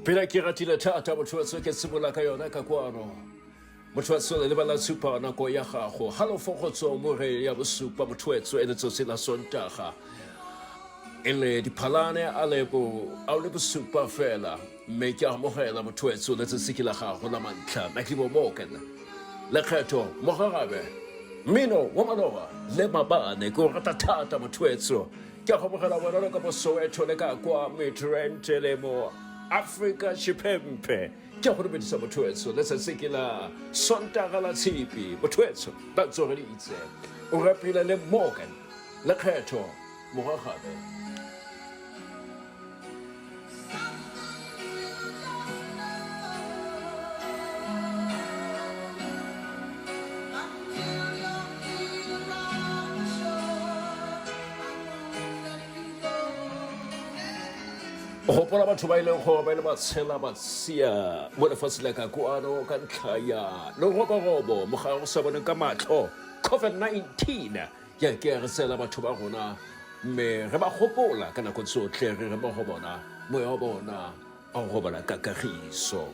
Pina ke ratile thata motho wa ke simolola ka yona ka kwano. Motho wa tsole lebala tshupa nako ya gago. Halofo go tswa mo re ya bosupa motho wa e letsatsi la Sontaga. E le diphalane a le bo a le bosupa fela mme ke amogela motho wa letsatsi ke la gago la mantlha. Naklibo Morgan. Lekgetho Mogagabe. Mmino wa maloba le mabane ke o rata thata motho wetso. Ke a go amogela wena le ka mo Soweto le ka kwa Midrand le mo Afrika Tshipembe. Ke a go dumedisa motho wetso letsatsi ke la Sontaga la Tshipi. Motho wetso ba tsogeleditse. O rapile le Morgan Lekgetho Mogagabe. Gopola batho ba e leng gore ba ile ba tshela ba tshia mo lefatshe la ka kwano ka ntlha ya leroborobo mogare o sa boneng ka matlho COVID-19 ya ke re tsela batho ba rona mme re ba gopola ka nako tsotlhe re re mo go bona moya wa bona a go robala ka kagiso.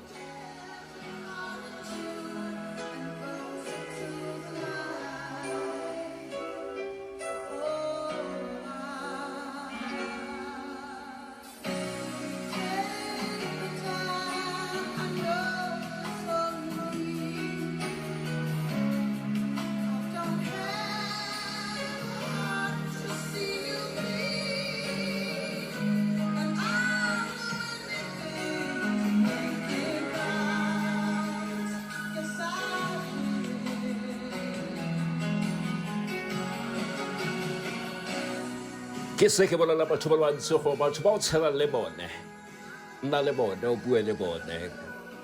Ke se ke bolela batho ba le bantsi gore batho ba o tshelang le bone, nna le bone, o bue le bone.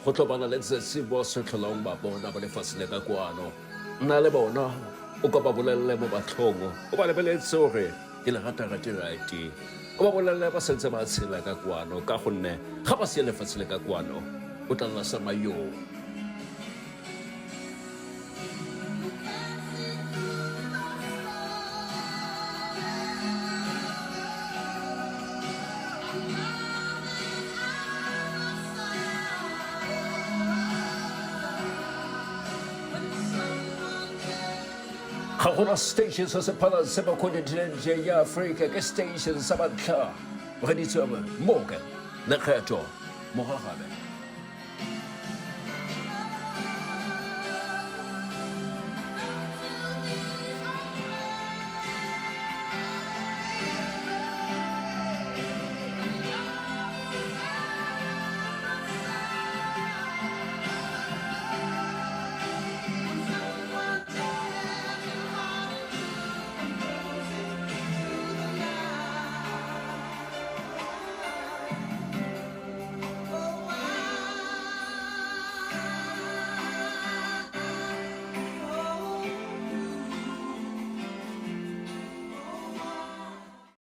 Go tlo bana le tsatsi bo se tlholang ba bona bo lefatshe le ka kwano. Nna le bona, o ka ba bolelele mo matlhong, o ba lebeletse gore ke le rata rate rate. O ba bolelele ba sentse ba tshela ka kwano, ka gonne ga ba sie lefatshe le ka kwano, o tla nna sama yoo. Ga gona station se se phalang se mo kontinente ya Afrika, ke station sa bantlha. Mogaditswe Morgan Lekgetho Mogagabe.